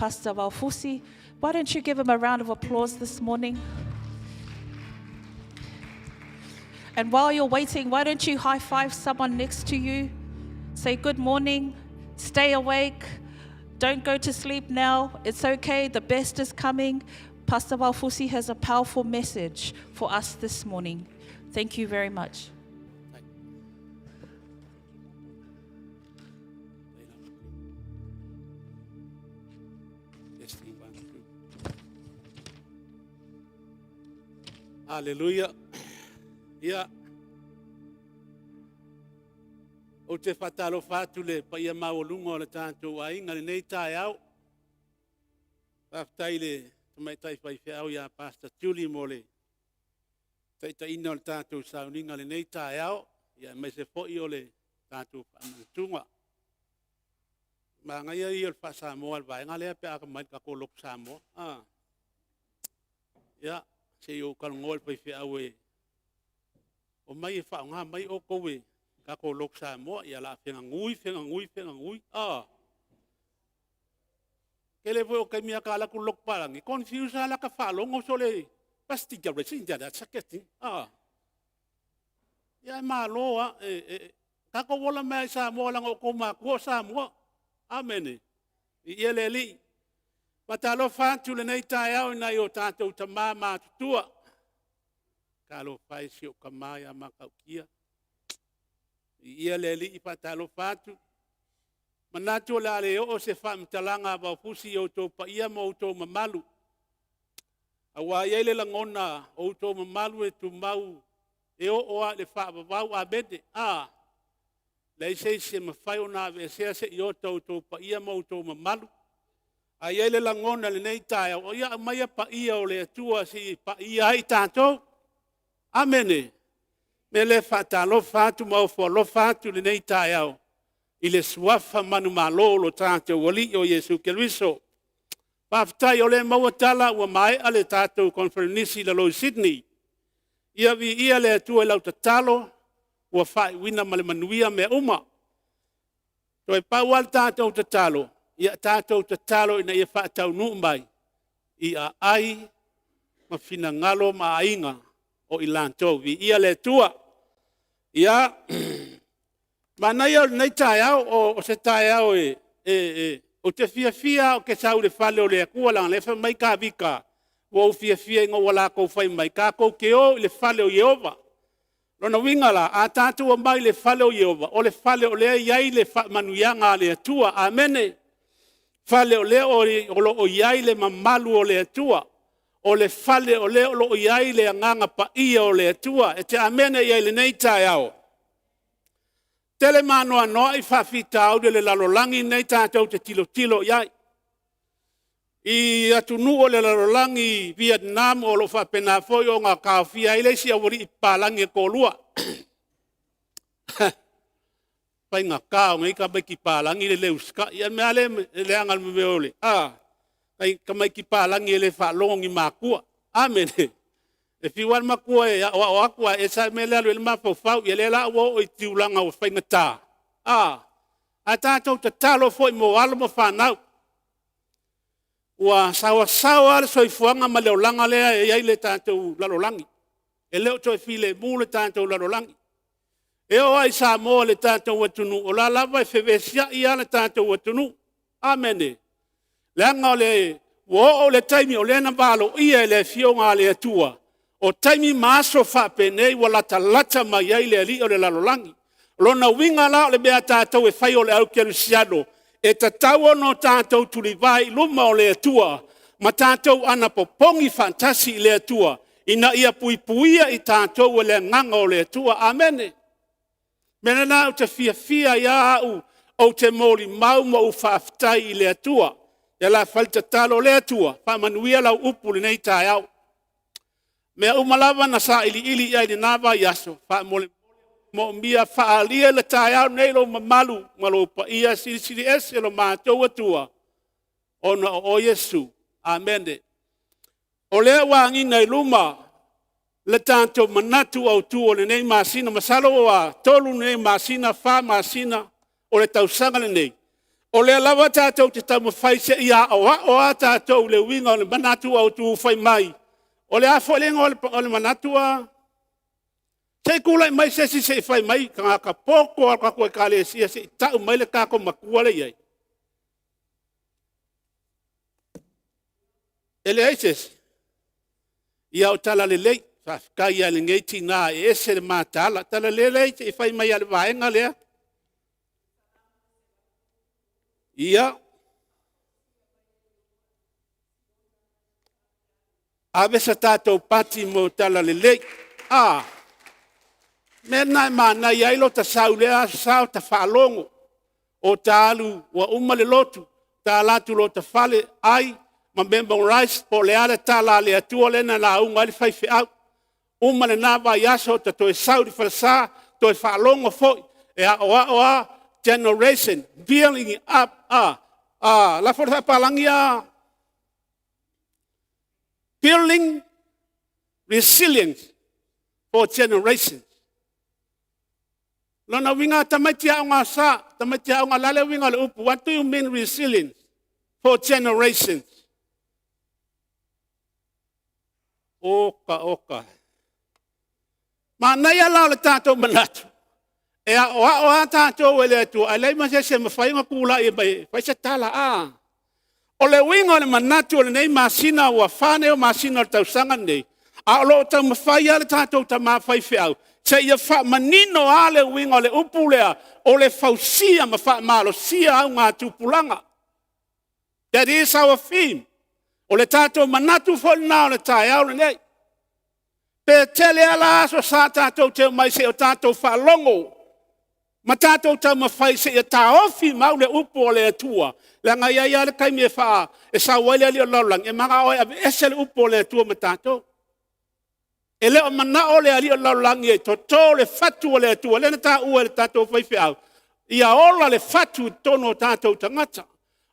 Pastor Vaofusi. Why don't you give him a round of applause this morning? And while you're waiting, why don't you high five someone next to you? Say good morning, stay awake, don't go to sleep now. It's okay, the best is coming. Pastor Vaofusi has a powerful message for us this morning. Thank you very much. Hallelujah. Ia. Ou te whatalofa atu le paia maualuga o le tātou aiga lenei taeao. Faafetai le tamaitai faifeau ia Pastor Julie mo le taitaiina o le tatou sauniga lenei taeao, ia aemaise foi o le tatou faamanatuga. Manaia ia o le faa-Samoa le vaega lea pe a mai le tatou lotu Samoa. Ah. Ia, se i ou talanoa i le faifeau e o mai e faaaoga mai outou e tatou lotu Samoa, ia la fegagui, fegagui, fegagui. Ah. Tele foi o taimi a ka alu atu i le lotu palagi, confuse lava la ta faalogo sole ah. Ia e malo lava, e, e, tatou ola mai i Samoa leaga o outou matua o Samoa. Amene. Viia le Alii. Faatalofa atu lenei taeao i nai o tatou tama matutua. Talofa e si ou tama ia Matautia. Viia le Alii, faatalofa atu. Manatu o le a le oo se faamatalaga a Vaofusi i outou paia ma outou mamalu. Aua e i ai le lagona o outou mamalu e tumau e oo lava i le faavavau. Amene. A, leai se isi e mafai ona aveesea se iota o outou paia ma outou mamalu. A i ai le lagona i lenei taeao, o ia aumaia paia o le Atua se i paia ai tatou. Amene. Me le faatalofa atu ma ofo alofa atu i lenei taeao i le suafa manumalo o lo tatou Alii o Iesu Keriso. Faafetai o lea maua tala ua maea le tatou conferenisi i lalo i Sydney. Ia viia le Atua i lau tatalo ua faaiuina ma le manuia mea uma. Toe pau lava le tatou tatalo, ia tatou tatalo ina ia faataunuu mai i aai ma finagalo ma aiga o i latou. Viia le Atua. Ia, manaia o lenei taeao, o se taeao e, e, e ou te fiafia ou te sau i le fale o le Atua, leaga o lea fai mai Tavita, ua ou fiafia ina ua latou fai mai, tatou te o i le fale o Ieova. Lona uiga la, a tatou omai i le fale o Ieova, o le fale o lea e i ai le faamanuiaga a le Atua. Amene. Fale o lea o lo o i ai le mamalu o le Atua. O le fale o lea o lo o i ai le agaga paia o le Atua. E te amene i ai lenei taeao. Tele maanoanoa i faafitauli o le lalolagi nei tatou te tilotilo i ai. I atunuu o le lalolagi, Vietnam o lo o faapena foi ona taofia ai le isi aualii papalagi e toalua. Faigata o nei tamaiti palagi le le usitai. Ia mea le leaga le mea o le a tamaiti palagi e le faalogo ni matua. Amene. E fiu lava le matua e aoao atu a e esa mea le alu i le mafaufau. Ia lea la ua oo i tulaga ua faigata. A, a tatou tatalo foi mo alo ma fanau. Ua saoasaoa le soifuaga ma le olaga lea e i ai le tatou lalolagi. E le o toe filemu le tatou lalolagi. E oo lava i Samoa le tatou atunuu, o la lava e fevesiai lava le tatou atunuu. Amene. Leaga o le ua oo le taimi o lea na valoia e le Afioga a le Atua, o taimi ma aso faapenei ua latalata mai ai le alii o le lalolagi. O lona uiga la o le mea a tatou e fai o le aukerisiano, e tatau ona o tatou tulivae i luma o le Atua ma tatou anapopogi faatasi i le Atua ina ia puipuia i tatou e le agaga o le Atua. Amene. Mea lena ou te fiafia ai au, ou te molimau ma ou faafetai i le Atua. Ia la fai le tatalo le Atua, faamanuia lau upu lenei taeao. Mea uma lava na sailiili i ai i lena vaiaso, faamolemole moomia faaalia le taeao nei lou mamalu ma lou paia silisili ese lo matou Atua, ona o oe Iesu. Amene. O lea ua agiga i luma le tatou manatu autu o lenei masina, masalo ua 3 nei masina, 4 masina o le tausaga lenei. O lea lava tatou te taumafai se i aoao a tatou i le uiga o le manatu autu fai mai. O le a foi le igoa o le manatu a? Se i tulai mai se isi se i fai mai, tagata poto lava o le tatou Ekalesia se i tau mai le tatou matua lea e i ai. E leai se isi? Ia o Talalelei. Faafetai lava i lenei tina e ese le mataala. Talalelei se i fai mai lava i le vaega lea. Ia. Ave se tatou pati mo Talalelei. A, mea lena e manaia ai lota sau i lea Aso Sa o ta faalogo o ta alu ua uma le lotu, ta alu atu loa i lota fale, ai ma memorise po o le a le tala a le Atua lea na lauga ai le faifeau. Uma lena vaiaso ta toe sau i le falesa toe faalogo foi e aoao lava generation building up. Lafo le faapalagi ia building resilience for generation. O lona uiga tamaiti Aoga Aso Sa, tamaiti aoga, o le a le uiga o le upu? What do you mean resilience for generations? Oka oka. Manaia la o le tatou manatu, e aoao lava tatou e le Atua, ae leai ma se isi e mafai ona tulai mai e fai se tala. O le uiga o le manatu o lenei masina, ua 4 nei o masina o le tausaga lenei, a o lo o taumafai lava le tatou tama faifeau seia faamanino lava le uiga o le upu lea, o le fausia ma faamalosia augatupulaga. That is our theme. O le tatou manatu foi lena o le taeao lenei. Pe tele lava la aso Sa tatou te omai seia o tatou faalogo ma tatou taumafai seia taofi mau le upu a le Atua, leaga e i ai lava le taimi e sau ai le alii o le lalolagi e manao e aveese le upu a le Atua ma tatou. E le o manao le alii o le lalolagi e toto le fatu o le Atua, lea na taua e le tatou faifeau, ia ola le fatu i totonu o tatou tagata.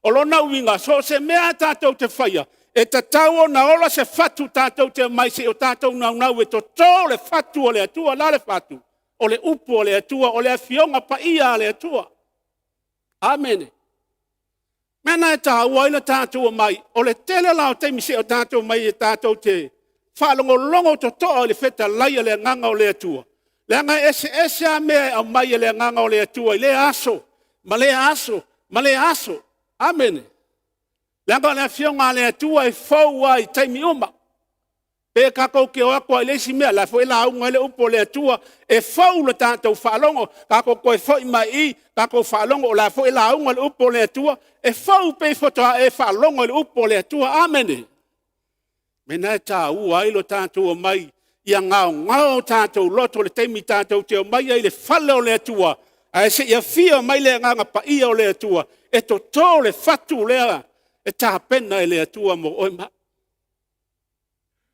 O lona uiga, so o se mea lava tatou te faia, e tatau ona ola se fatu tatou te omai seia o tatou naunau e toto le fatu o le Atua. O le a le fatu? O le upu a le Atua, o le Afioga Paia a le Atua. Amene. O le mea lena e taua ai le tatou omai. O le tele la o taimi seia o tatou omai tatou te faalogologo totoa i le fetalai a le Agaga o le Atua, leaga e eseese lava mea e aumai e le Agaga o le Atua i lea aso ma lea aso ma lea aso. Amene. Leaga o le Afioga a le Atua e fou lava i taimi uma. Pe tatou te o atu lava i le isi mea, o la e foi e lauga ai le upu a le Atua, e fou le tatou faalogo, tatou toe foi mai i i, tatou faalogo o la e foi e lauga le upu a le Atua, e fou pei faatoa e faalogo i le upu a le Atua. Amene. O le mea lena e taua ai lo tatou omai ia gaogao o tatou loto i le taimi tatou te omai ai i le fale o le Atua, ae se i afio mai le Agaga Paia o le Atua e toto le fatu lea e tapena e le Atua mo oe ma au.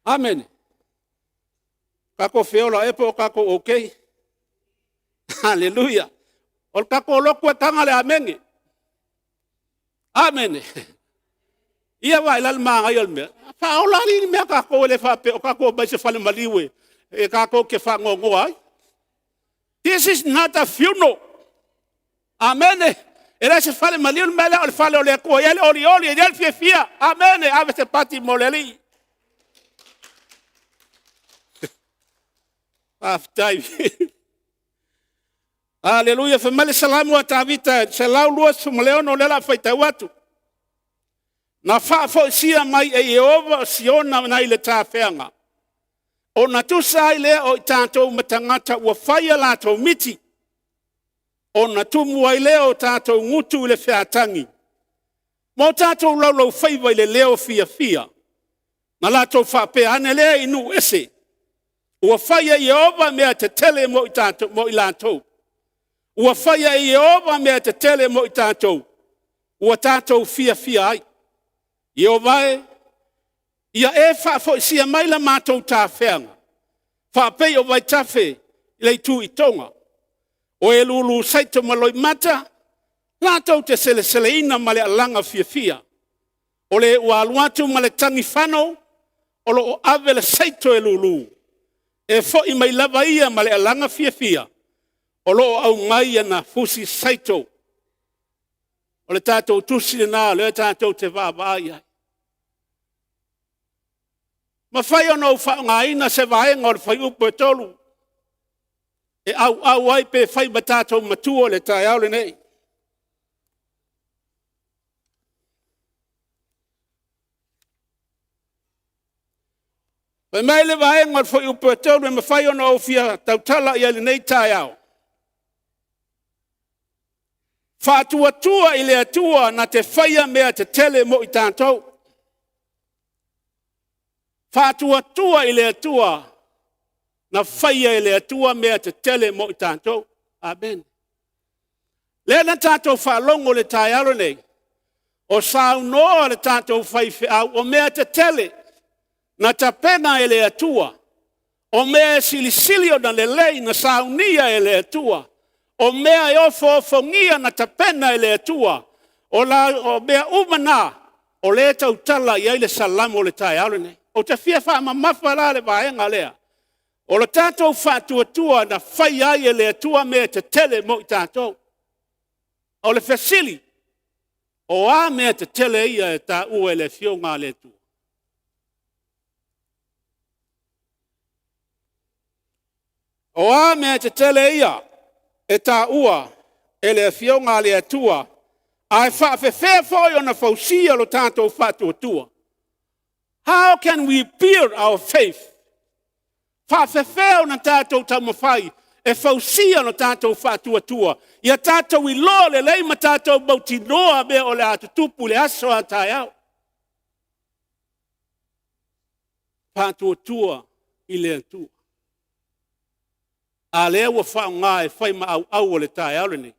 Amene. Tatou feola ea po o tatou okay? Haleluia! O le tatou lotu e taga le amene. Amene. Ia vaai la le manaia o le mea? Faaola alii le mea tatou e le faapea o tatou omai i se falemaliu e tatou te faanoanoa ai. This is not a funeral. Amene. E le o se falemaliu le mea lea, o le fale o le Atua e i ai le olioli, e i ai le fiafia. Amene. Ave se pati mo le Alii. Faafetai. Aleluia. Fai mai le Salamo a Tavita 126, o lea o le a faitau atu. Na faafoisia mai e Ieova o Siona nai le tafeaga, ona tusa ai lea o i tatou ma tagata ua fai a latou miti, ona tumu ai lea o tatou gutu i le featagi, ma o tatou laulaufaiva i le leo fiafia. Na latou faapea ane lea i nuu ese, ua fai e Ieova mea tetele mo i latou. Ua faia e Ieova mea tetele mo i tatou, ua tatou fiafia ai. Ieova e, ia e faafoisia mai la matou tafeaga, faapei o vaitafe i le itu i Toga. O e lulu saito ma loimata, latou te seleseleina ma le alaga fiafia. O le ua alu atu ma le tagifano, o lo o ave le saito e lulu, e foi mai lava ia ma le alaga fiafia, o lo o aumai ana fusi saito. O le tatou tusi lena o lea tatou te vaavaai i ai. Mafai ona ou faaaogaina se vaega o le fuaiupu e 3 e auau ai pe fai ma tatou matua i le taeao lenei. Fai mai le vaega o le fuaiupu e 3 e mafai ona ou fia tautala i ai i lenei taeao, “Faatuatua i le Atua na te faia mea tetele mo i tatou.” Faatuatua i le Atua, na faia e le Atua mea tetele mo i tatou. Amene. Lea na tatou faalogo i le taeao lenei, o saunoa le tatou faifeau, o mea tetele na tapena e le Atua, o mea e silisili ona lelei na saunia e le Atua, o mea e ofoofogia na tapena e le Atua, o mea uma na o lea e tautala i ai le Salamo o le taeao lenei. Ou te fia faamamafa la le vaega lea, o le tatou faatuatua na faia ai e le Atua mea tetele mo i tatou. O le fesili, o a mea tetele ia e taua e le Afioga a le Atua? O a mea tetele ia e taua e le Afioga a le Atua? Ae faapefea foi ona fausia lo tatou faatuatua? How can we build our faith? E faapefea ona tatou taumafai e fausia lo tatou faatuatua ia tatou iloa lelei ma tatou mautinoa mea o le a tutupu i le aso a taeao? Faatuatua i le Atua. A lea ua faaaoga e fai ma auau o le taeao lenei.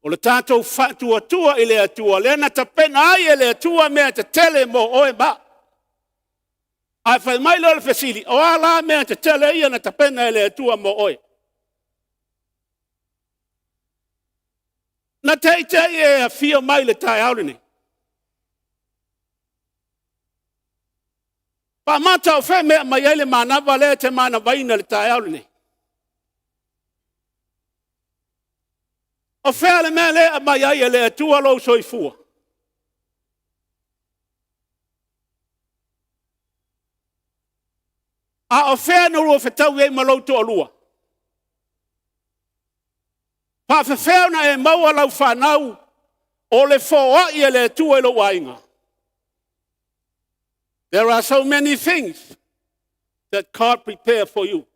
O le tatou faatuatua i le Atua lea na tapena ai e le Atua mea tetele mo oe ma au. Ae fai mai lea o le fesili, o a la mea tetele ia na tapena e le Atua mo oe? Na te i te i e afio mai i le taeao lenei? Faamata o fea e aumai ai le manava lea e te manavaina i le taeao lenei? O fea le mea lea e aumai ai e le Atua lou soifua? A o fea na lua fetau ai ma lou toalua? E faapefea ona e maua lau fanau o le foai a le Atua i lou aiga? There are so many things that God prepare for you.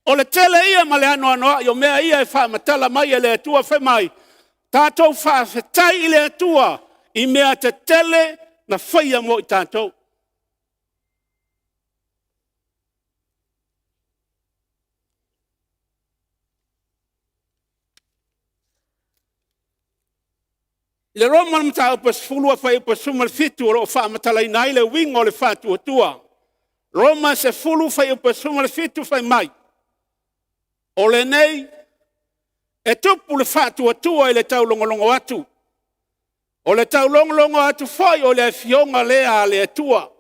O le tele ia ma le anoanoai o mea ia e faamatala mai e le Atua fai mai, tatou faafetai i le Atua i mea tetele na faia mo i tatou. I le Roma mataupu e 10 fuaiupu e 17 o lo o faamatalaina ai le uiga o le faatuatua. Roma 10 fuaiupu e 17 fai mai, “O lenei e tupu le faatuatua i le taulogologo atu, o le taulogologo atu foi o le Afioga lea a le Atua.”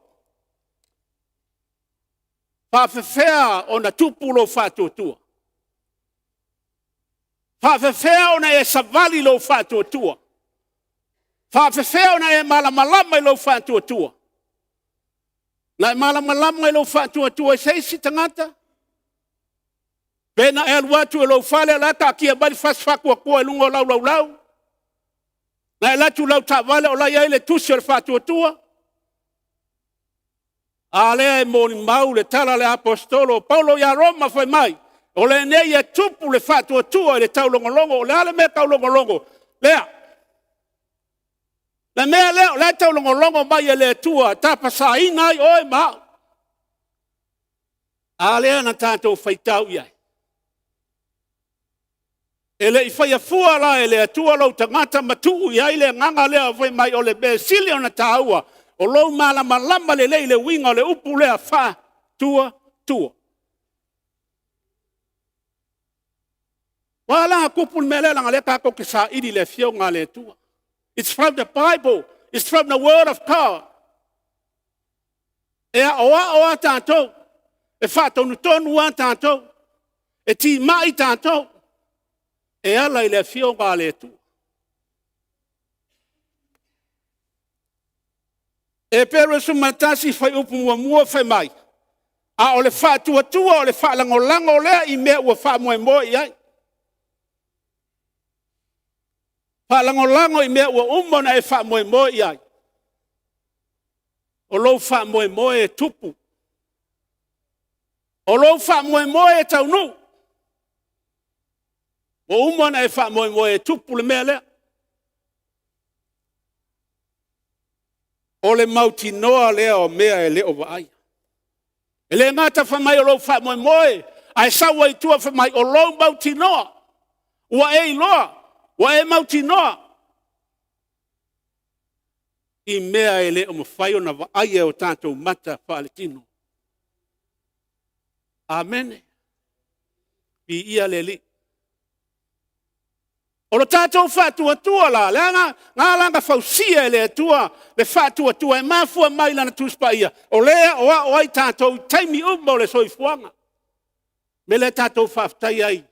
E faapefea ona tupu lou faatuatua? E faapefea ona e savali lou faatuatua? E faapefea ona e malamalama i lou faatuatua? Na e malamalama i lou faatuatua i se isi tagata? Pe na e alu atu i lou fale o la e taatia mai le fasi faatuatua i luga o lau laulau? Na e alu atu i lau taavale o la e i ai le tusi o le faatuatua? A lea e molimau le tala a le aposetolo o Paulo ia Roma fai mai, o lenei e tupu le faatuatua i le taulogologo. O le a le mea taulogologo? Lea. Le mea lea o la e taulogologo mai e le Atua e tapasaina ai oe ma au. A lea na tatou faitau i ai? E le i faia fua la e le Atua lou tagata ma tuu i ai le agaga lea fai mai o le mea e sili ona taua, o lou malamalama lelei i le uiga o le upu lea faatuatua. Ua ala la ona tupu le mea lea leaga o lea tatou te saili i le Afioga a le Atua. It's from the Bible, it's from the Word of God. E aoao lava tatou, e faatonutonu lava tatou, e timai tatou e ala i le Afioga a le Atua. Eperu e 11 fuaiupu 1 fai mai, a o le faatuatua o le faalagolago lea i mea ua faamoemoe i ai. Faalagolago i mea ua uma ona e faamoemoe i ai. O lou faamoemoe e tupu. O lou faamoemoe e taunuu. Ua uma ona e faamoemoe e tupu le mea lea. O le mautinoa lea o mea e le o vaaia. E le gata fai mai o lou faamoemoe, ae sau ai i tua fai mai o lou mautinoa. Ua e iloa, ua e mautinoa i mea e le o mafai ona vaaia e o tatou mata faaletino. Amene. Viia le Alii. O le tatou faatuatua la, na ala ona fausia e le Atua le faatuatua e mafua mai i Lana Tusi Paia, o lea e aoao ai tatou i taimi uma o le soifuaga. O le mea lea tatou te faafetai ai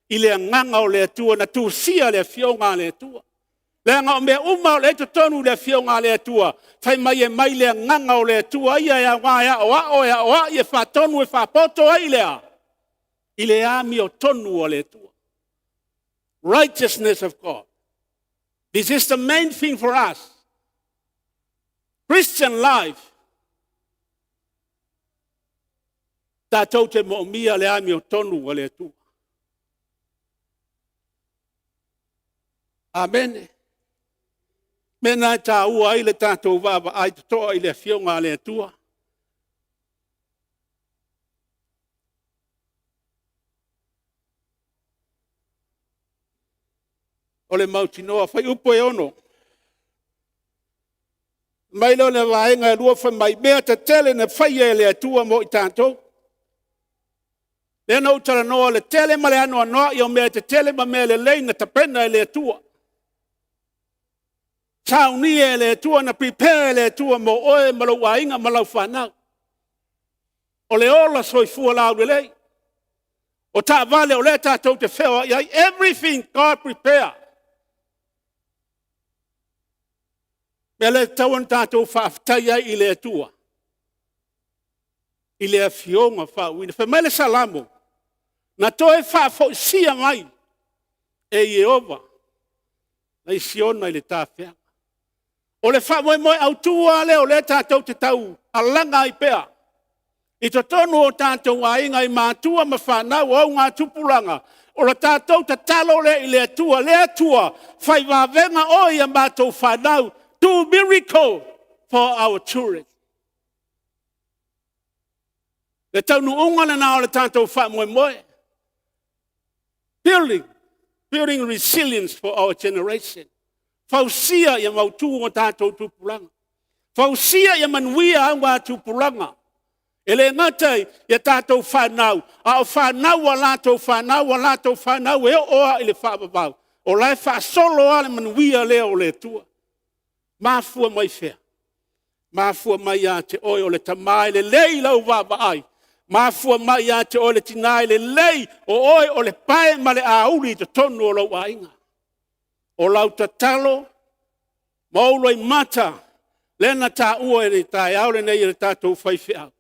i le agaga o le Atua na tusia le Afioga a le Atua. Leaga o mea uma lava o lea e i totonu o le Afioga a le Atua, fai mai e aumai le agaga o le Atua ia e aoga e aoao, e aoai, e faatonu, e faapoto ai le a? I le amiotonu a le Atua. Righteousness of God. This is the main thing for us. Christian life, tatou te moomia le amiotonu a le Atua. Amene. O le mea lena e taua ai le tatou vaavaai totoa i le Afioga a le Atua. O le mautinoa. Fuaiupu e 6, fai mai lea o le vaega e 2 fai mai, mea tetele na faia e le Atua mo i tatou. Lea na ou talanoa i le tele ma le anoanoai o mea tetele ma mea lelei na tapena e le Atua. Saunia e le Atua, na prepare e le Atua mo oe ma lou aiga ma lau fanau. O le ola soifua laulelei, o taavale o lea tatou te feoai ai, everything God prepare. O le mea lea e tatau ona tatou faafetai ai i le Atua i le Afioga Faauuina. Fai mai le Salamo, na toe faafoisia mai e Ieova nai Siona i le tafeaga. O le faamoemoe autu lava lea o lea tatou te taualaga ai pea i totonu o tatou aiga i matua ma fanau, o augatupulaga, o le tatou tatalo lea i le Atua, le Atua, fai vavega oe i a matou fanau, do miracle for our children. O le taunuuga lena o le tatou faamoemoe, building resilience for our generation. Fausia ia mautu o tatou tupulaga, fausia ia manuia augatupulaga. E le gata ia tatou fanau, a o fanau a latou fanau a latou fanau e oo lava i le faavavau, o la e faasolo lava le manuia lea o le Atua. E mafua mai fea? E mafua mai ia te oe o le tama e lelei lau vaavaai, mafua mai ia te oe le tina e lelei, o oe o le pae ma le auli i totonu o lou aiga. O lau tatalo ma ou loimata lea na taua i le taeao lenei e le tatou faifeau, fai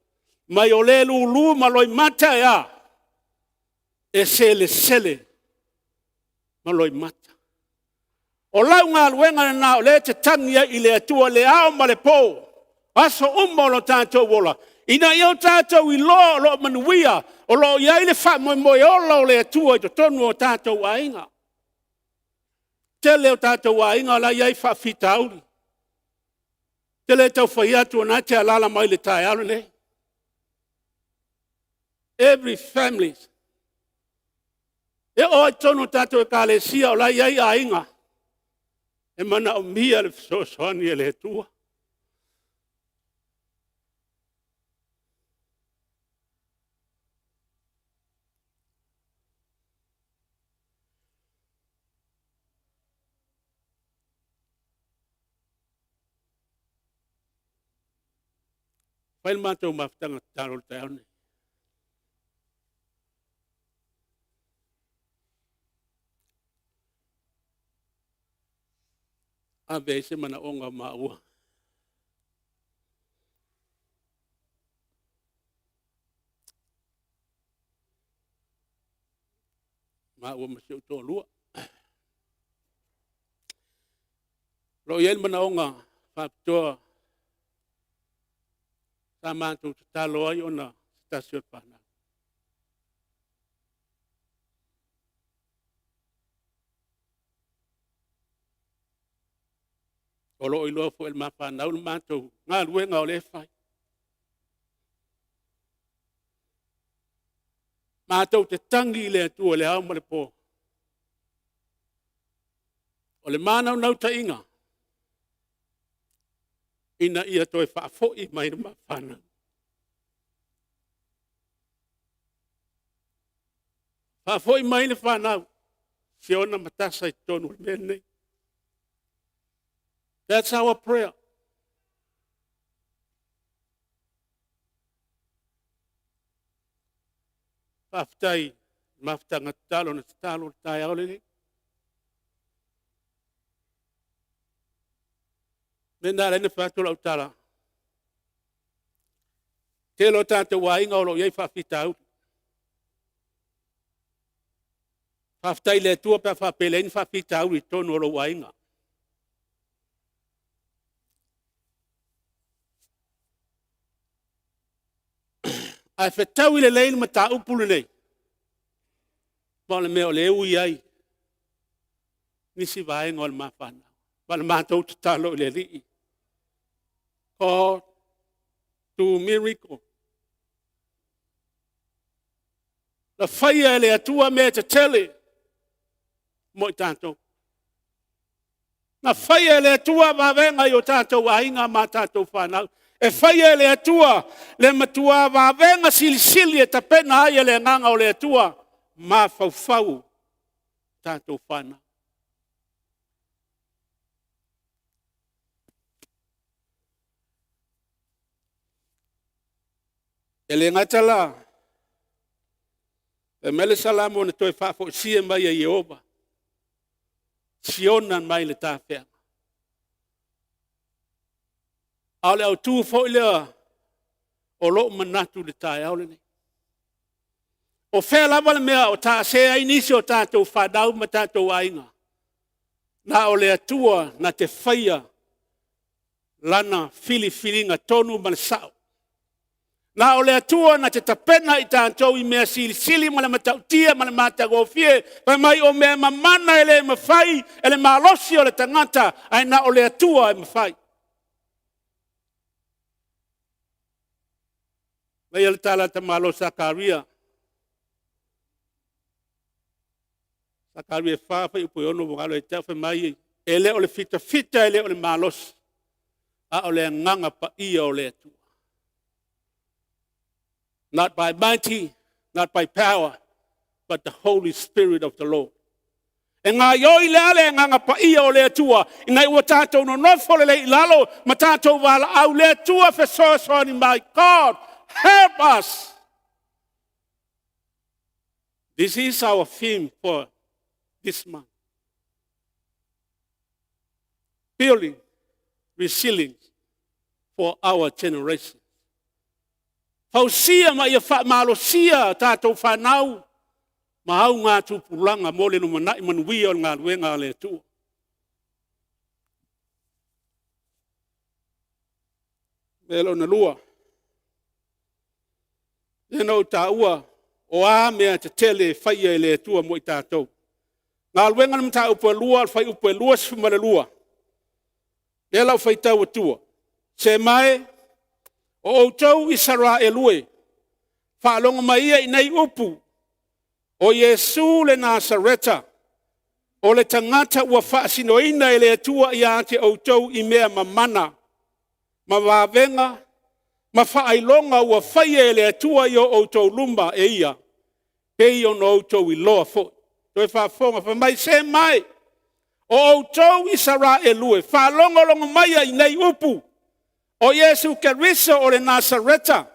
mai o le lulu ma loimata e a? E selesele ma loimata. O lau galuega lena o lea e te tagi ai i le Atua i le ao ma le po, aso uma o lo tatou ola, ina ia o tatou iloa o lo o manuia, o lo o i ai le faamoemoe ola o le Atua i totonu o tatou aiga. O le tele o tatou aiga la e i ai faafitauli. Ou te le tau fai atu o lena e te alaala mai i le taeao lenei. Every family, e oo lava i totonu o tatou ekalesia o la e i ai aiga e manaomia le fesoasoani a le Atua. Fai le matou mafutaga tatalo i le taeao lenei. Ave ai se manaoga o maua. Maua ma si ou toalua. O lo o i ai le manaoga faapitoa sa matou tatalo ai ona se tasi o le fanau. O lo o iloa foi e le ma fanau le matou galuega o lea e fai. Matou te tagi i le Atua i le ao ma le po. O le manaunautaiga, ina ia toe faafoi mai le ma fanau. Faafoi mai le fanau, Siona ma Tasa i totonu o le mea lenei. That's our prayer. Faafetai i mafutaga tatalo na tatalo le taeao lenei. Mea na ala ai ona fai atu lau tala, tele o tatou aiga o lo o i ai faafitauli. Faafetai i le Atua pe a faapea e leai ni faafitauli i totonu o lou aiga. Ae fetaui lelei le mataupu lenei, ma o le mea o lea e ui ai nisi vaega o le ma fanau. Ma le matou tatalo i le Alii, God do miracle. Na faia e le Atua mea tetele mo i tatou. Na faia e le Atua vavega i o tatou aiga ma tatou fanau. E faia e le Atua le matua vavega silisili e tapena ai e le Agaga o le Atua mafaufau o tatou fanau. E le gata la, fai mai le Salamo na toe faafoisia mai e Ieova Siona mai le tafeaga. A o le autu foi lea o lou manatu i le taeao lenei. O fea lava le mea o taase ai nisi o tatou fanau ma tatou aiga, na o le Atua na te faia Lana filifiliga tonu ma le sao. Na o le Atua na te tapena i tatou i mea silisili ma le matautia ma le matagofie. Fai mai o mea mamana e le mafai e le malosi o le tagata, ae na o le Atua e mafai. Faia le tala a le tamaloa Sakaria, Sakaria 4 fuaiupu e 6 ua galo ia te au, fai mai, e le o le fitafita e le o le malosi, a o le agaga paia o le Atua. Not by mighty, not by power, but the Holy Spirit of the Lord. E gaoioi la le agaga paia o le Atua ina ua tatou nonofo lelei i lalo ma tatou valaau le Atua fesoasoani mai. God help us. This is our theme for this month. Building resilience for our generation. Fausia ma ia faamalosia tatou fanau ma augatupulaga mo le lumanai manuia o le galuega a le Atua. Mea lona lua, lea na ou taua, o a mea tetele e faia e le Atua mo i tatou. Galuega i le Mataupu 2, fuaiupu e 22, lea o le a ou faitau atua. Se mai, o outou Isaraelu e, faalogo mai ia i nei upu, o Iesu le Nasareta, o le tagata ua faasinoina e le Atua ia te outou i mea mamana ma vavega ma faailoga ua faia e le Atua i o outou luma e ia, pei ona outou iloa foi. Toe faafofoga, fai mai, se mai, o outou Isaraelu e, faalogologo maia i nei upu, o Iesu Keriso o le Nasareta,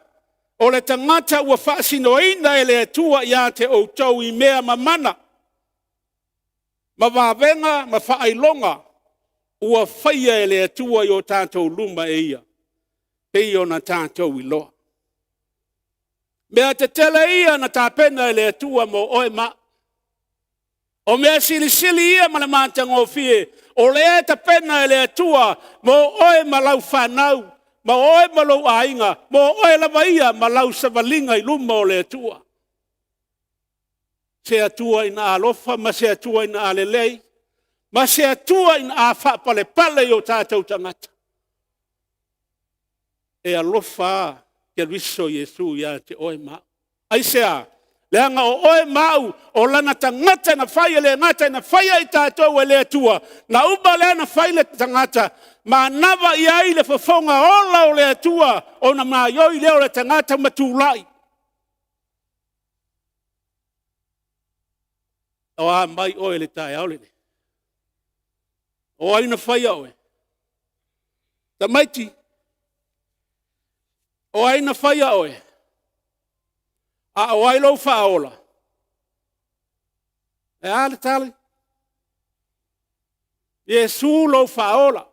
o le tagata ua faasinoina e le Atua ia te outou i mea mamana, ma vavega ma faailoga ua faia e le Atua i o tatou luma e ia, pei ona tatou iloa. Mea tetele ia na tapena e le Atua mo oe ma au. O mea silisili ia ma le matagofie, o lea e tapena e le Atua mo oe ma lau fanau, ma oe ma lou aiga, mo oe lava ia ma lau savaliga i luma o le Atua. Se Atua ina alofa ma se Atua ina lelei, ma se Atua ina a faapalepale i o tatou tagata. E alofa lava Keriso Iesu ia te oe ma au. Aisea? Leaga o oe ma au o lana tagata na fai, e le gata ina faia i tatou e le Atua, na uma lea ona fai le tagata, manava i ai le fofoga ola o le Atua ona gaoioi lea o le tagata ma tulai. O a mai oe i le taeao lenei? O ai na faia oe? Tamaiti, o ai na faia oe? A o ai lou faaola? E a le tali? Iesu lou faaola.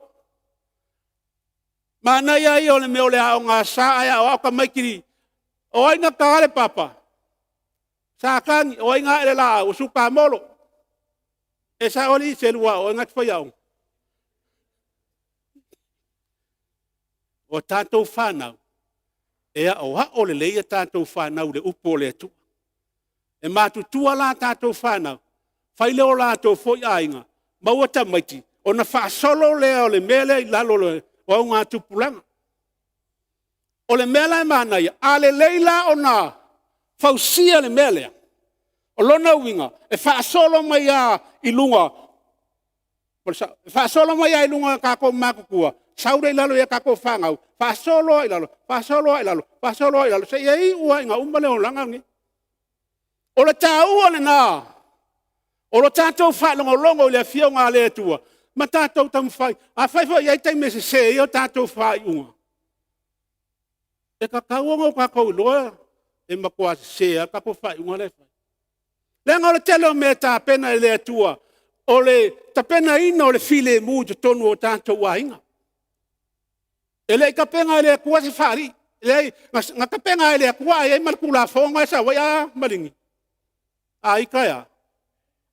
Manaia ia o le mea o le aoga sa ae aoao tamaiti. O ai na tataina le papa? Satani. O ai na ae i le laau? O Sukamolo. E sao alii selu aua o oe na te faiaoga. O a tatou fanau, e aoao lelei a tatou fanau i le upu a le Atua. E matutua la a tatou fanau, fai lea o latou foi aiga, maua tamaiti, ona faasolo lea o le mea lea i lalo o augatupulaga. O le mea la e manaia, a lelei la ona fausia le mea lea, o lona uiga, e faasolo mai lava i luga, o le sao? E faasolo mai lava i luga i tatou matutua, sau lea i lalo i tatou fanau, faasolo lava i lalo, faasolo lava i lalo, faasolo lava i lalo, seia iu lava ina uma le olaga lenei. O le taua lena o lo tatou faalogologo i le Afioga a le Atua ma tatou taumafai. Afai foi e i ai taimi e sese ai a tatou faaiuga, e tatau ona tatou iloa e matua sese lava le tatou faaiuga lea e fai. Leaga o le tele o mea e tapena e le Atua, o le tapenaina o le filemu i totonu o tatou aiga. E le i tapena e le Atua se faalii, e leai na tapena lava e le Atua ae i ai ma le Tulafono na e sau ai. A maligi, a ita e a?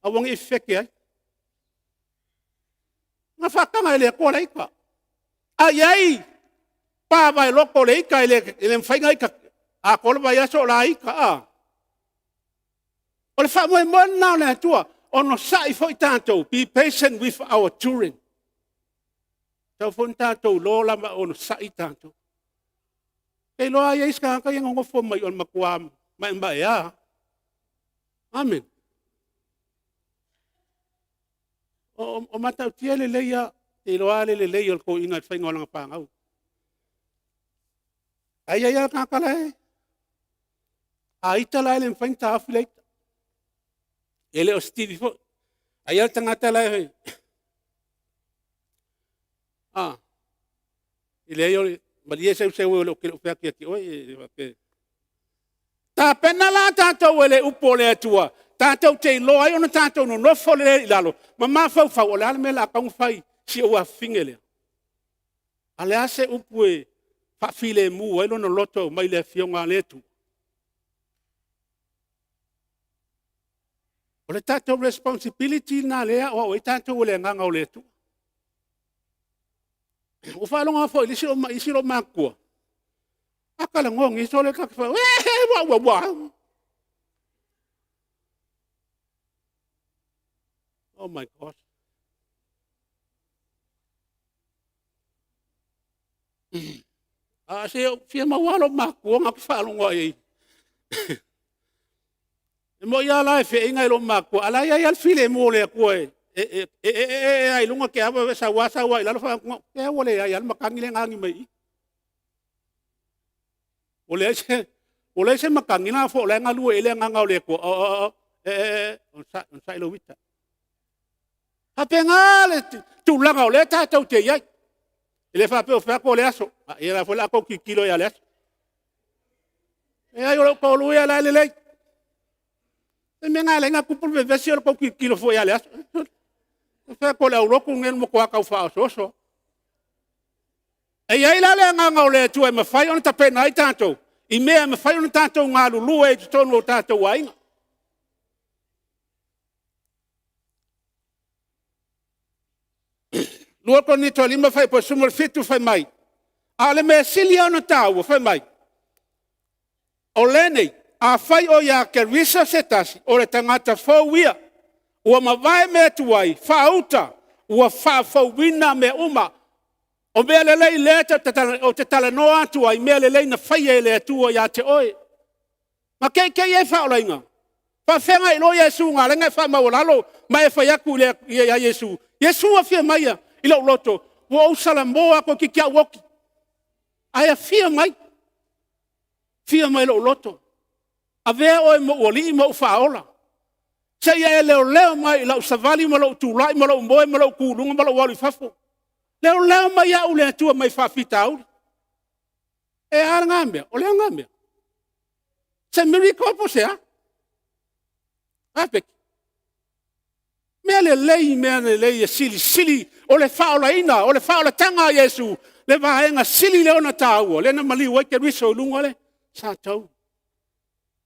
Aua ne i fefete ai. Na faataga e le Atua le ita. A i ai pa vaeloto o le ita e le mafai ona ita atoa le vaiaso o la e ita a. O le faamoemoe lena o le Atua, onosai foi tatou, be patient with our children. E tatau foi ona tatou iloa ona onosai tatou. Ou te iloa lava e i ai isi tagata ia e nonofo mai o le matua maemaea lava. Amene. O Matautia e lelei lava, ou te iloa lava le lelei o le toeaina i le faiga o lana fanau. Ae i ai lava tagata la e… A ita la e le mafai ona taofi le ita. E le o se TV foi. Ae i ai lava le tagata la e… A, leai malie seu ou te le o fai atu ia te oe. Tapena la tatou e le upu a le Atua tatou te iloa ai ona tatou nonofo lelei i lalo ma mafaufau, o le a le mea o le a tatau ona fai i si ou afafine lea? A o le a se upu e faafilemu ai lona loto mai le Afioga a le Atua? O le tatou responsibility lena o lea e aoao ai tatou e le Agaga o le Atua. Ua ou faalogo foi i isi loomatutua, a talanoa nei solo, uaua. Oh my God. Se ua fia maua lava loomatutua na ou faalogo lava i ai. E moni lava la e feeina i loomatutua, a o la e i ai lava le filemu o le Atua e ee lava i luga ke sau lava sau lava i lalo faatoa, se ua leai lava le matagi lea na agi mai i i. Ua leai se matagi, na foi o la e galue i ai le Agaga o le Atua, oo, onosai, onosai lou ita. E faapena le tulaga o lea tatou te i ai. E le faapea ua ou fai atu o le aso, ia o lea foi o le a tou tilotilo ia o le aso. Leai o lou toalua ia o la e lelei. O le mea lena e ala ai ona tupu le vevesi o le tou tilotilo fua ia le aso. Ou fai atu o le aulotu lenei o le matua tau faaosooso lava. E i ai la le Agaga o le Atua e mafai ona tapena ai tatou i mea e mafai ona tatou galulue ai i totonu o tatou aiga. 2 Korinito 5 fuaiupu 17 fai mai, a o le mea sili ona taua fai mai, o lenei, afai o ia Keriso se tasi, o le tagata fou ia, ua mavae mea tuai, faauta ua faafouina mea uma. O mea lelei lea ou te talanoa atu ai, mea lelei na faia e le Atua ia te oe. Na teitei ai faaolaina, faafefea ona e iloa Iesu na ala ai ona e faamaualalo ma e fai atu ia Iesu, “Iesu afio maia i lou loto, ua ou salamo lava toeitiiti lava ou oti.” Ae afio mai, afio mai i lou loto, avea oe ma ou Alii ma ou Faaola, seia e leoleo mai i lou savali ma lou tulai ma lou moe ma lou tu i luga ma lou alu i fafo. Leoleo mai au e le Atua mai faafitauli. E a lena mea? O le a lena mea? Se miracle po o se a? A Peke? Mea lelei mea lelei e silisili, o le faaolaina o le faaolataga a Iesu le vaega sili lea ona taua lea na maliu ai Keriso i luga o le satauro.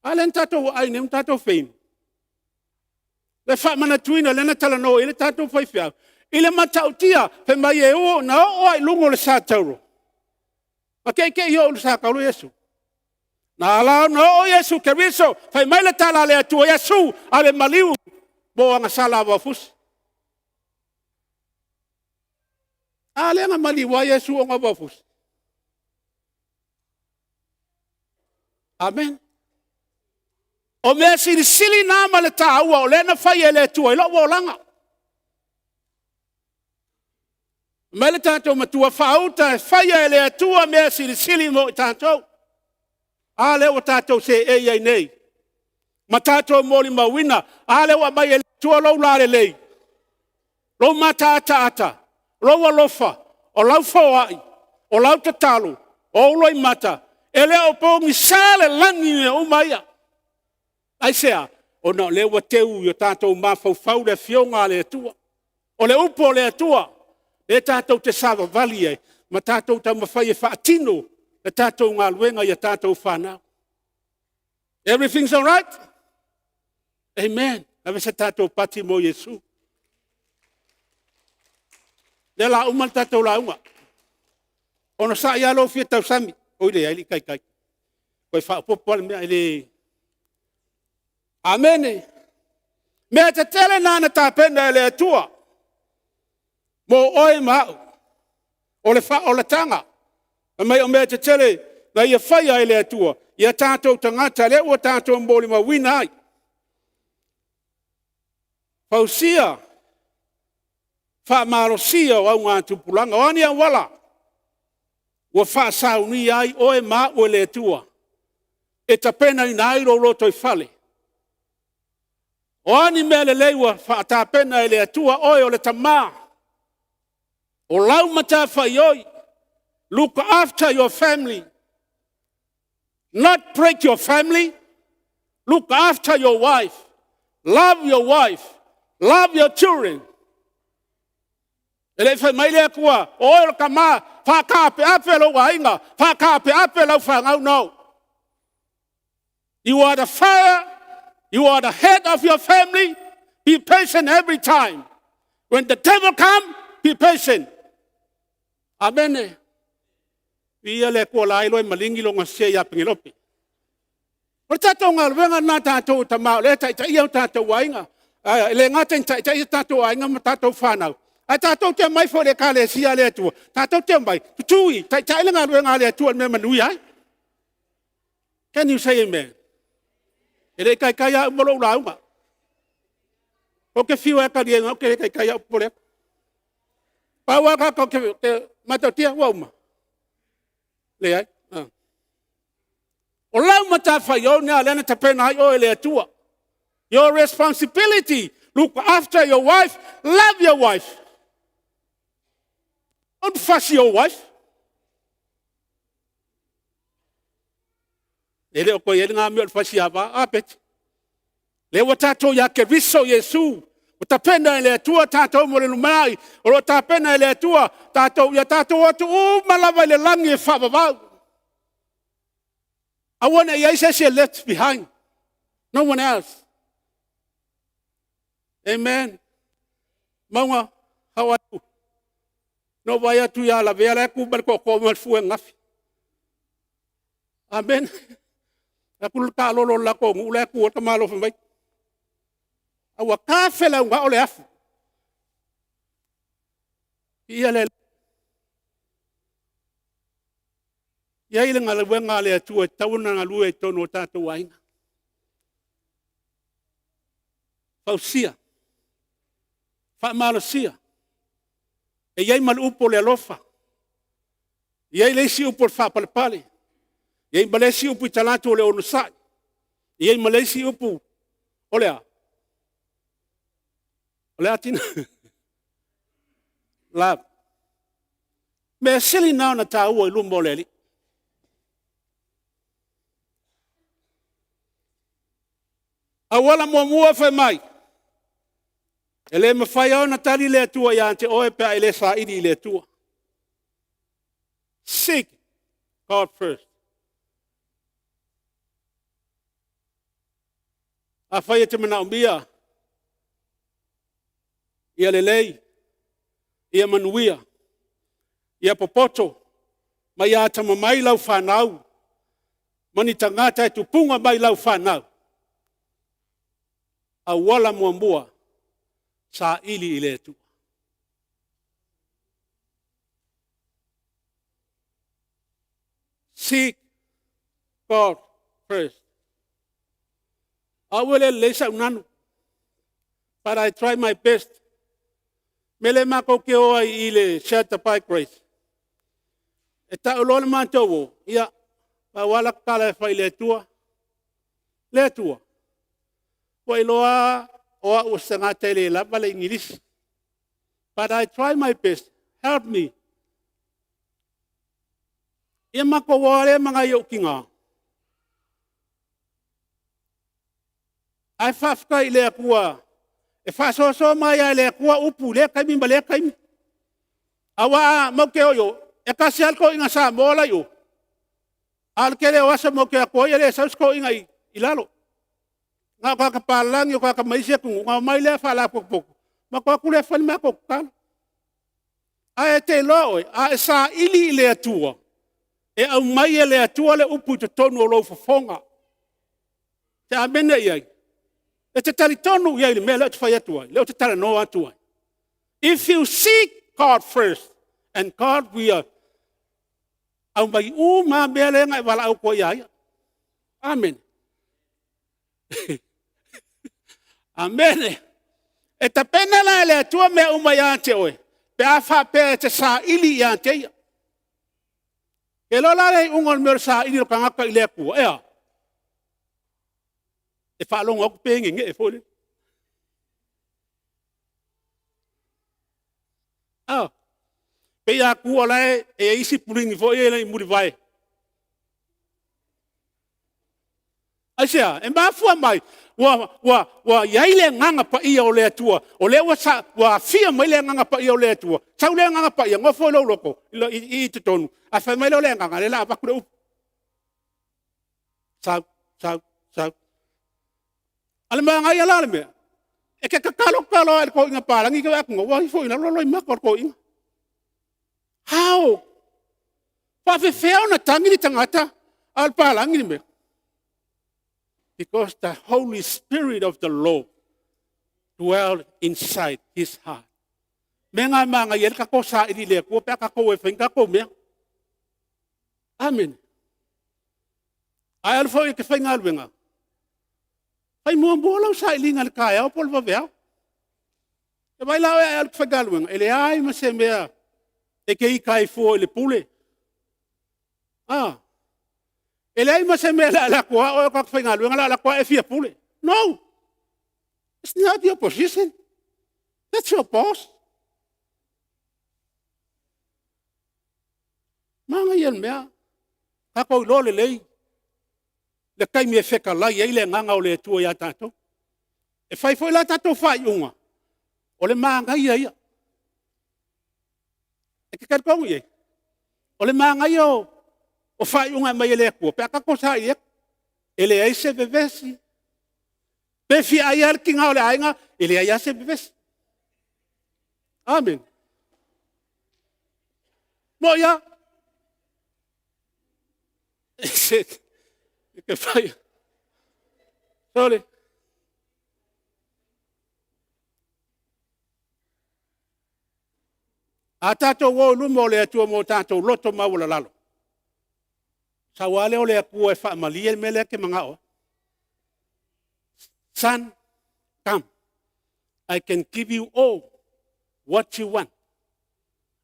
A lea na tatou aai nei ma tatou feinu? Le faamanatuina lea na talanoa i ai le tatou faifeau, i le matautia fai mai e na oo lava i luga o le satauro, na teitei oo i le satauro Iesu. Na ala ona oo Iesu Keriso, fai mai le tala a le Atua, “Iesu ave maliu mo agasala a vaofusi.” A lea na maliu ai Iesu ona o vaofusi? Amene. O mea silisili na ma le taua o lea na fai e le Atua i lou olaga. Fai mai le tatou Matua, “Faauta e faia e le Atua mea silisili mo i tatou.” A lea ua tatou seei ai nei ma tatou molimauina. A lea ua aumai e le Atua lou lalelei, lou mataataata, lou alofa, o lau foai, o lau tatalo, o ou loimata. E le o pogisa le lagi i mea uma ia. Aisea? Ona o lea ua teu i o tatou mafaufau le Afioga a le Atua. O le upu a le Atua, lea tatou te savavali ai ma tatou taumafai e faatino le tatou galuega i a tatou fanau. Everything alright? Amen. Ave se tatou pati mo Iesu. O lea o le a uma le tatou lauga. Onosai lava lou fia tausami. Oi leai, e le i taitai, toe faaopoopo lava le mea. Amene. O mea tetele na na tapena e le Atua mo oe ma au, o le faaolataga. Fai mai o mea tetele na ia faia e le Atua ia tatou tagata, lea ua tatou molimauina ai. Fausia faamalosia o augatupulaga. O a ni auala ua faasaunia ai oe ma au e le Atua e tapenaina ai lou lotoifale. O a ni mea lelei ua tapena e le Atua oe o le tama, o lau matafaioi, look after your family, not break your family, look after your wife, love your wife, love your children. E le i fai mai le Atua, o oe o le tama, faataapeape lou aiga, faataapeape lau fanau. No. You are the fire, you are the head of your family, be patient every time. When the devil come, be patient. Amene. Viia le Atua o la e iloa e maligi lona sese ia Penelope. O le tatou galuega lena a tatou o tama o lea e taitaia o tatou aiga. E le gata ina taitaia o tatou aiga ma tatou fanau, ae tatou te omai foi i le ekalesia a le Atua, tatou te omai, tutui, taitai le galuega a le Atua i le mea e manuia ai. Can you say amen? E le i taitai lava uma lou lauga. Ou te fiu e talie, ou te le taitai lava, ou popole atu. Pau lava le matautia, ua uma? Leai. O lau matafaioi lena o lea na tapena ai oe e le Atua. Your responsibility, look after your wife, love your wife. Don't fuss your wife. E le o toe i ai lena mea o le fasiava, a Pete? Lea ua tatou ia Keriso Iesu, ua tapena e le Atua tatou mo le lumanai, o lo o tapena e le Atua tatou ia tatou o atu uma lava i le lagi e faavavau. Aua ne i i ai se isi e left behind. No one else. Amen. Mauga, how are you? Na ou vaai atu ia Lavea la e tu ma le tootoo ma le fue ananafi. Amene. Vaai atu le taalolo o le latou nuu la e tu ai le tamaloa fai mai, a ua ta felauga le afu. Viia le Alii. E i ai le galuega a le Atua e tatau ona galue i totonu o tatou aiga. Fausia, faamalosia, e i ai ma le upu o le alofa, e i ai le isi upu o le faapalepale, e i ai ma le isi upu i talaatu o le onosai, e i ai ma le isi upu, o le a? O le a Tina? Love. O le mea sili lena ona taua i luma o le Alii. O le auala muamua fai mai, e le mafai lava ona tali le Atua ia te oe pe a e le saili i le Atua. Seek God first. Afai e te manaomia ia lelei, ia manuia, ia popoto ma ia atamamai lau fanau ma ni tagata e tupuga mai i lau fanau, auala muamua, saili i le Atua. Seek God first. O au e le lelei sau nanu, but I try my best. O le mea lea matou te o ai i le Shelter by Grace, e tau loa le matou o, ia pau lava lau tala e fai i le Atua, “Le Atua, ua e iloa lava o au o se tagata e le lava le igilisi, but I try my best, help me.” Ia matou o lava lea ma nai ou tina, ae faafetai i le Atua e faasoasoa mai lava e le Atua upu i lea taimi ma lea taimi. Aua matou te o i o, e tasi lava le toeaina Samoa la e i o, a o le tele o aso matou te o atu ai e le sau se toeaina i lalo. Na o tagata palagi o tagata mai isi atunuu ona omai lea faalapotopoto ona matou o atu lea fai le matou tatalo. Ae te iloa oe, a e saili i le Atua, e aumai e le Atua le upu i totonu o lou fofoga. E te amene i ai? E te talitonu i ai i le mea lea ou te fai atu ai, lea ou te talanoa atu ai? If you seek God first, and God will aumai uma lava mea lea na e valaau atu ai ia Ia. Amene. Amene. E tapena la e le Atua mea uma ia te oe pe a faapea e te saili ia te Ia. E te iloa la le iuga o le mea o le saili o le tagata i le Atua, e a? E faalogo atu pei e nenee foi lele. A! Pei a tu o la e i ai sipulini foi ia e mulivae. Aisea? E mafua mai ua i ai le Agaga Paia o le Atua, o lea ua aafia mai le Agaga Paia o le Atua, sau le Agaga Paia nofo i lou loto i totonu, ae fai mai lea o le Agaga, o lea o le a avatu le upu. Sau, sau, sau. A o le manaia la o le mea, e te tatalo tatalo lava i le toeaina palagi e te vaai atu ua ifo i lalo loimata o le toeaina. How? E faapefea ona tagi le tagata a o le palagi le mea? Because the Holy Spirit of the Lord dwell inside his heart. O le mea lena e manaia ai le tatou saili i le Atua pe a tatou o e fai ni tatou mea. Amene. A e alu foi e te faigaluega, fai muamua lau sailiga i le taeao po o le vaveao. E vaai la oe a e alu e te faigaluega, e leai ma se mea e te ita ai fua i le pule. A! E leai ma se mea o le a alu atu lava oe o le tagata faigaluega o le a alu atu lava e fia pule. No! It's not your position, that's your boss. Manaia le mea, tatou iloa lelei le taimi e fetalai ai le Agaga o le Atua ia tatou. E fai foi la tatou faaiuga, o le manaia ia. E te talitonu i ai? O le manaia o faaiuga e aumai e le Atua pe a tatou saili atu. E leai se vevesi, pe fia ai lava le tina o le aiga, e leai lava se vevesi. Amene. Mo ia. Se ke fai. Sole. A tatou o i luma o le Atua ma o tatou loto maualalalo, sau lava lea o le Atua e faamalie le mea lea e te manao ai. Son, come. I can give you all what you want.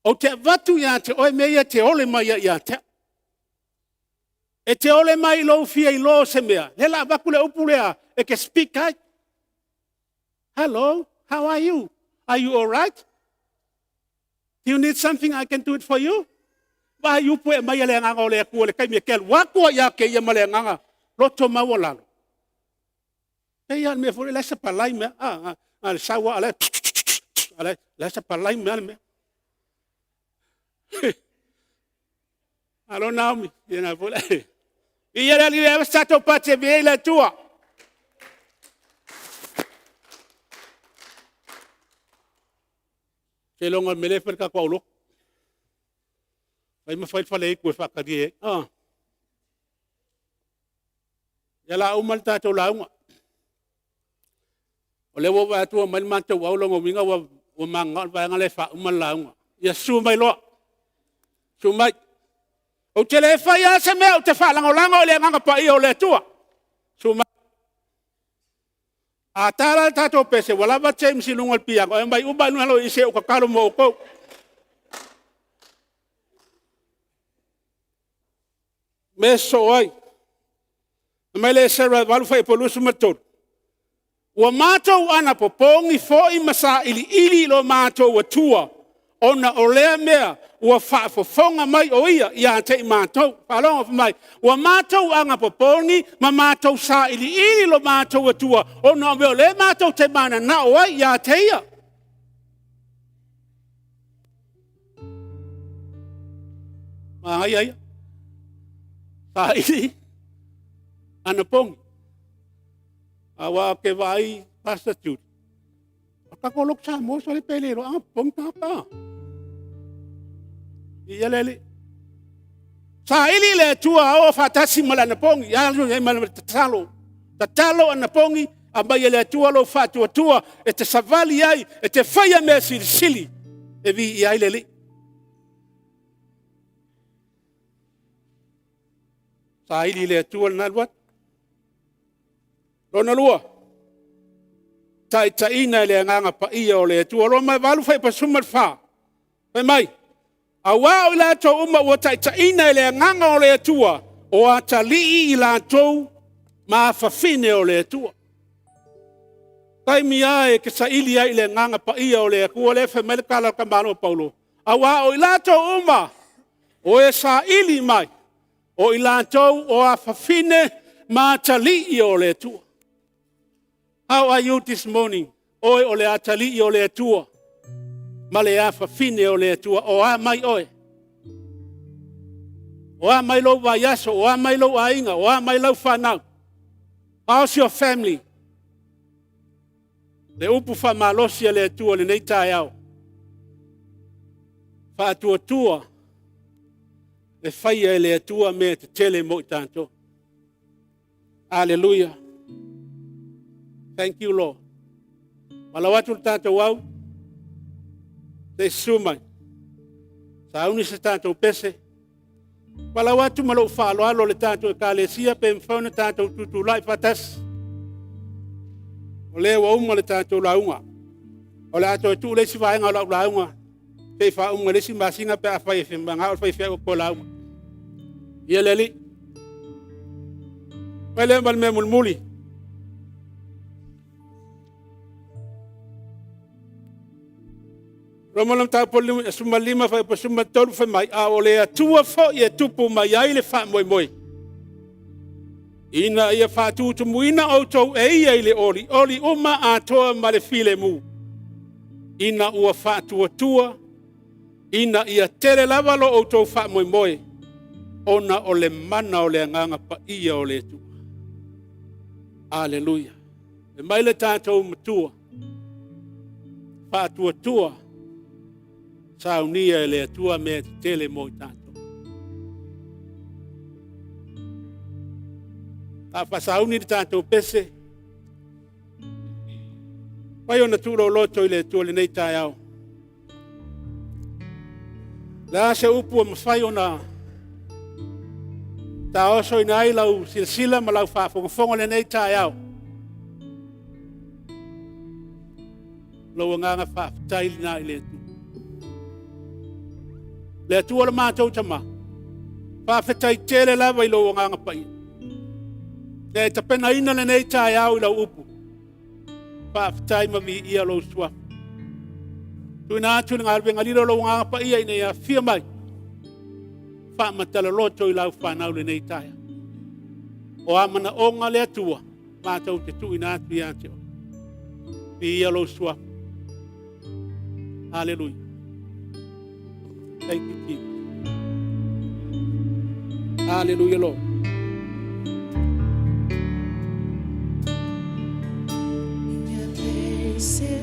Ou te avatu ia te oe mea ia e te ole mai ai ia te au. E te ole mai i lou fia iloa o se mea, lea la avatu le upu lea e te speak ai. Hello, how are you? Are you all right? Do you need something I can do it for you? Vaai upu e aumai e le agaga o le Atua i le taimi e te alu atu ai ia te ia ma le agaga loto maualalo. E ia le mea foi lea sapalai mea. Ah, ah, le sau a le la sapalai mea le mea. Alo Naomi, ia na foi le. Ia le alii e sa tatou pati e le Atua. Seiloga o le mea lea e fai le tatou aulotu. Fai ma fai le faleitu e faatalie ai. Ah. Ia la uma le tatou lauga. O lea ua ou vaai atu ua omai le matou au, lona uiga ua mananao le vaega lea e faauma le lauga. Ia susu mai loa, susu mai. Ou te le faia lava se mea ou te faalagolago i le Agaga Paia o le Atua. Susu mai. A ta la le tatou pese, ua lava James i luga o le piano, e aumai uma lava i lalo i i se i ou tatalo mo outou. Mea e sosoo ai. Fai mai le Esera 8 fuaiupu 23, ua matou anapopogi foi ma sailiili i lo matou Atua ona o lea mea ua faafofoga mai o ia ia te i matou. Faalogo fai mai, ua matou anapopogi ma matou sailiili i lo matou Atua ona o mea o lea matou te mananao ai ia te ia. Manaia ia. Saili anapogi. Aua ou te vaai Pastor Judy, o tatou lotu Samoa sole pe le iloa anapopogi tagata. Ia le alii. Saili le Atua o faatasi ma le anapogi, alu ai ma le tatalo. Tatalo anapogi, aumai e le Atua lou faatuatua e te savali ai, e te faia mea silisili e viia ai le Alii. Saili le Atua lena alu atu. Lona lua, taitaiina e le Agaga Paia o le Atua. Roma e 8 fuaiupu 14, fai mai, aua o i latou uma ua taitaiina e le Agaga o le Atua, o atalii i latou ma afafine o le Atua. Taimi lava e te saili ai i le Agaga Paia o le Atua, lea e fai mai le tala a le tamaloa Paulo, aua o i latou uma o e saili mai, o i latou o afafine ma atalii o le Atua. How are you this morning? Oe o le atalii o le Atua ma le afafine o le Atua. O a mai oe? O a mai lou vaiaso? O a mai lou aiga? O a mai lau fanau? How's your family? Le upu faamalosi a le Atua lenei taeao. Faatuatua e faia e le Atua mea tetele mo i tatou. Aleluia. Thank you, Lord. Malau atu le tatou au, se i susu mai. Sauni se tatou pese. Malau atu ma lou faaaloalo le tatou ekalesia pe mafai ona tatou tutulai faatasi. O lea ua uma le tatou lauga. O le a toe tuu le isi vaega o lau lauga se i faauma le isi masina pe a fai e manao le faifeau e toe lauga. Ia le Alii. Mai lea ma le mea mulimuli. Roma le mataupu 15 fuaiupu 13 fai mai, a o le Atua foi e tupu mai ai le faamoemoe, ina ia faatutumuina outou e ia i le olioli uma atoa ma le filemu, ina ua faatuatua, ina ia tele lava lo outou faamoemoe, ona o le mana o le Agaga Paia o le Atua. Aleluia. E mai le tatou matua, faatuatua. Saunia e le Atua mea tetele mo i tatou. A faasauni le tatou pese, fai ona tuuloloto i le Atua i lenei taeao. Le a se upu e mafai ona taosoina ai lau silasila ma lau faafogafoga i lenei taeao? Lou agaga faafetai lena i le Atua. Le Atua le matou Tama, faafetai tele lava i lou agaga paia. E tapenaina lenei taeao i lau upu. Faafetai ma viia lou suafa. Tuuina atu le galuega lilo lou agaga paia ina ia afio mai. Faamatala loto i lau fanau lenei taeao. O a manaoga le Atua, matou te tuuina atu ia te oe. Viia lou suafa. Hallelujah. Thank you, Jesus. Hallelujah, Lord. Minha vez.